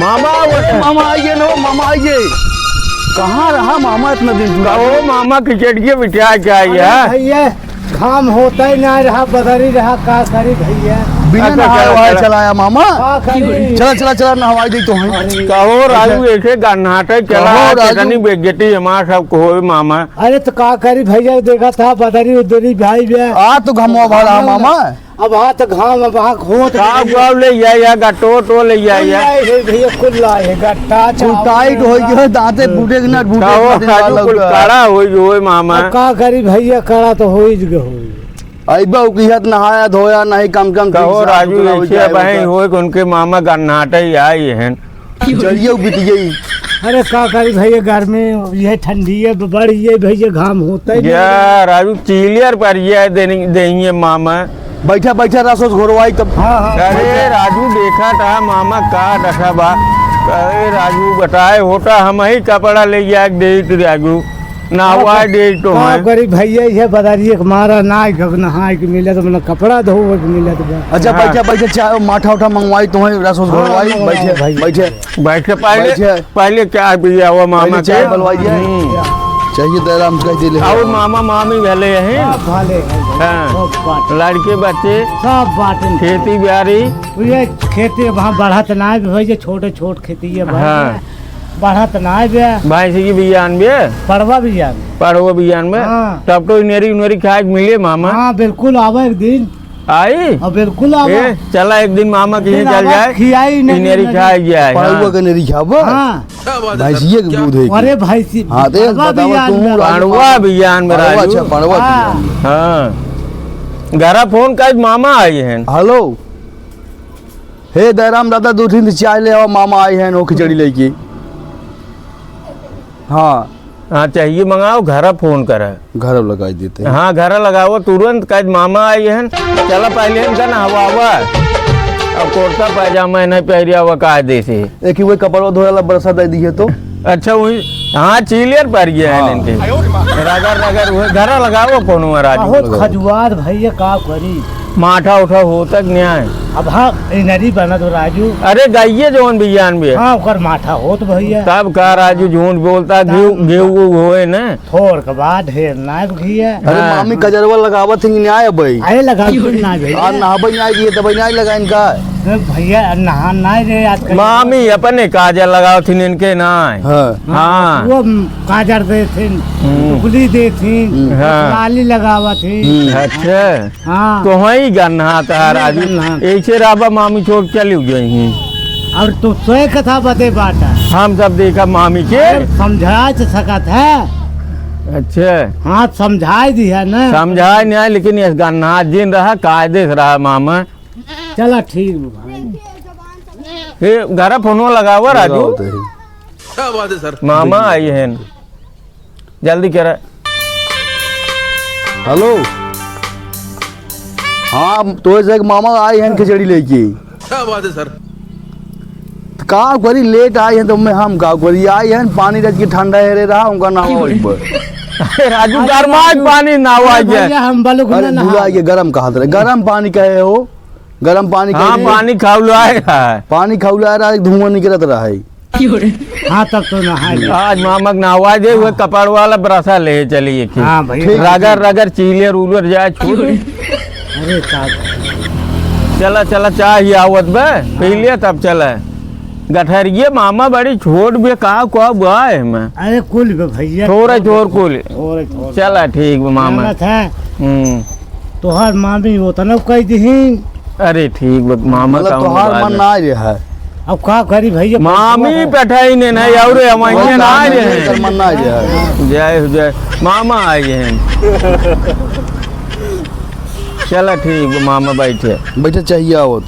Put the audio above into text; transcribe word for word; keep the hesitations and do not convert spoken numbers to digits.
मामा, अरे मामा आइए न, मामा आइए। कहाँ रहा मामा इतना दिन तू? कहो मामा, खिचड़िए बिटिया के आई अरे है। भैया, घाम होता ही ना रहा, बदरी रहा, का करी भैया? बिना अच्छा, नहाए चला, वहाए चला। चला आया मामा। का करी? चला, चला, चला, नहवाई दे तो हैं। अरे। कहो राजू, अच्छा। ऐसे गन्नाटे चला, कहो राजू। कितनी बेइज्जती हमार सब को होए मामा। अरे तो का करी भैया, देखा था बदरी उदरी भाई बे। आ तो घमवा भरा मामा। अब हाँ तो घाम, अब हाँ घोट का के गाँव ले या, या गट्टो तो ले या, कुल या। लाए है भैया, कुल लाए है, गट्टा, कुल चावल, टाइट हो गया, दांते फूटे के ना फूटे का हो, के दिन राजू, डाल कुल लगा। काड़ा हो गयो, ओए मामा। अब का करी भैया, काड़ा तो हो ही गयो, हो ही। अइबा उ किहत नहाया धोया नहीं, कम कम कहो तीन साल राजू, उतना हो ऐसे जाए बहन उनका। होए कि उनके मामा गन्नाटे आई हैं। जरिए बिटिए। अरे का करी भैया, गर्मी ये ठंडी है, बढ़ ये भैया घाम होता है। या राजू, चीलियर पर ये देनी, देंगे मामा। बैठा, बैठा, रसोस घोरवाई तब। हाँ, हाँ। अरे राजू, देखा था मामा का दशा बा। अरे राजू, बताए होता, हम ही कपड़ा ले जाए देत राजू, नहवा का, देत तो का हैं। करी भैया, ये बदरिए के मारा ना, नहाए के मिले तो मतलब कपड़ा धोवे के मिले तो बा। अच्छा, हाँ। बैठा, बैठा, चाय माठा उठा मंगवाई तो हैं, रसोस हाँ, घोरवाई, मंगवाओ बैठे, भाई। बैठे। बैठ के पहले, बैठे। पहले चाय पियावा मामा पहले चाय के। बलवाइए। हम्म। चाहिए दयाराम कह दिले। और मामा मामी भले हैं। सब भले हैं। हाँ। सब बाटे। लड़के बच्चे। सब बाटे। खेती बाड़ी। ये खेती वहाँ बढ़त ना है, भैया, छोटे छोट खेती है, भैया। हाँ। बढ़त ना है बे। भैंसी की बियान बे? पड़वा बियान। पड़वा बियान में? हाँ। तब तो इनेरी उनेरी खाए के मिले मामा। हाँ, बिल्कुल, आवे एक दिन। आई? हाँ, बिल्कुल आवा। ए, चला एक दिन मामा के फिर यहाँ चल आवा, जाए। खियाई नहीं, इनेरी नहीं। खाए जाए, पड़वा हाँ। के नेरी खाबो? हाँ। क्या बात है सर? भैंसिए के क्या दूध है कि? अरे भैंसी, हाँ, तो पड़वा बताओ भी तू याद में। पड़वा भी याद में पड़वा, राजू। अच्छा, पड़वा भी हाँ। याद में। हाँ। घरा फोन कर, मामा आई हैं। हेलो। हे दयाराम दादा, दो तीन चाय ले आवा, मामा आई हैं, वो खिचड़ी लेके। हाँ। हाँ, चाहिए मंगाओ, घरा फोन करा। घरा लगाई देते हैं। हाँ, घरा लगाओ, तुरंत कह, मामा आई हैं, चला पहले इनका नहवावा। अब कुर्ता पैजामा नहीं पहरिया हुआ, कायदे से। एक ही वो कपड़वा धोए वाला बरसा दे दिए तो। अच्छा, वही, हाँ, चीलियर पर गया है हाँ। इनके। रगड़, रगड़, वो घरा लगाओ कोनो राजू। बहुत खजुआर भैया, का करी? माठा उठा होता कि न्याय? अब हाँ, इनरी बनत हो राजू। अरे, गाइए जौन बियान बे। हाँ, ओकर माठा होत भैया। तब का राजू झूठ बोलता, तब घिउ, घिउ होए न। थोड़ के बाद ढेर ना भैया। अरे हाँ। मामी कजरवा लगावत ही न्याय भाई। अरे लगा ना भैया। आज नहाबे न्याय दिए तब न्याय लगाइन का? अरे भैया नहा ना रे आज कल। मामी अपने काजर लगावत ही इनके नाय। हाँ। हाँ। वो काजर दे थे, हम्म। टुकली दे थे, हम्म। हाँ। लाली लगावत ही। हम्म। अच्छा। हाँ। तो हई गन्हात है राजू। गन्हात। ऐसे रहबा मामी छोड़ चली गई हैं। और तो सोए कथा बते बात है। हम सब देखा मामी के। अरे समझा तो सकत है। अच्छा। हाँ, समझाई दी है ना। समझाए नहीं, लेकिन ये गन्हात जिन रहा, कायदे से रहा मामा। चला ठीक बा भाई। ये घरा फोनो लगावा राजू। लगाओ तो ही। क्या बात है सर? मामा आई हैं। जल्दी करा। हेलो। हाँ, तो एक मामा आई हैं खिचड़ी लेके। क्या बात है सर? तो का करी, लेट आई हैं तो मैं हम का करी, आई हैं पानी रख के ठंडा हेरे रहा, उनका नाव आई पर। राजू, अरे गरमाए राजू, पानी नाव आ अरे गया। भैया, हम बलुक अरे ना भुला नहाए। गया, गरम कहा था, गरम पानी कहे हो, गरम पानी हाँ, कहे हो। पानी खौलाए रहा है। पानी खौलाए रहा है, धुआं निकलत रहा है। हाँ, तब तो नहाए। आज मामा के नहवा दे, वो कपड़ वाला ब्रशा ले चलिए कि हाँ भाई। ठीक। रगड़, रगड़, चीलियर उलर जाए, छोड़। अरे, का चला, चला, चाह ही आवत बे, पी लिया, तब चला। गठरिये मामा बड़ी छोट बे, का, का बा एमे? अरे, कुल बे भैया। थोड़ा छोर कुल। थोड़ा, थोड़ा। चला, ठीक बे मामा। जानत है। हम्म। तोहार मामी ओतना कह दिही। अरे ठीक बा, मामा मतलब का तोहार मन ना रहे। अब का करी भैया, मामी पैसा है। पठाई ने नहीं, और हम वही ना काम रहे। है, एकर मन ना रहे। जय हो, जय। मामा आए हैं। चला ठीक बा, मामा बैठे। बैठे चाहिए आवत।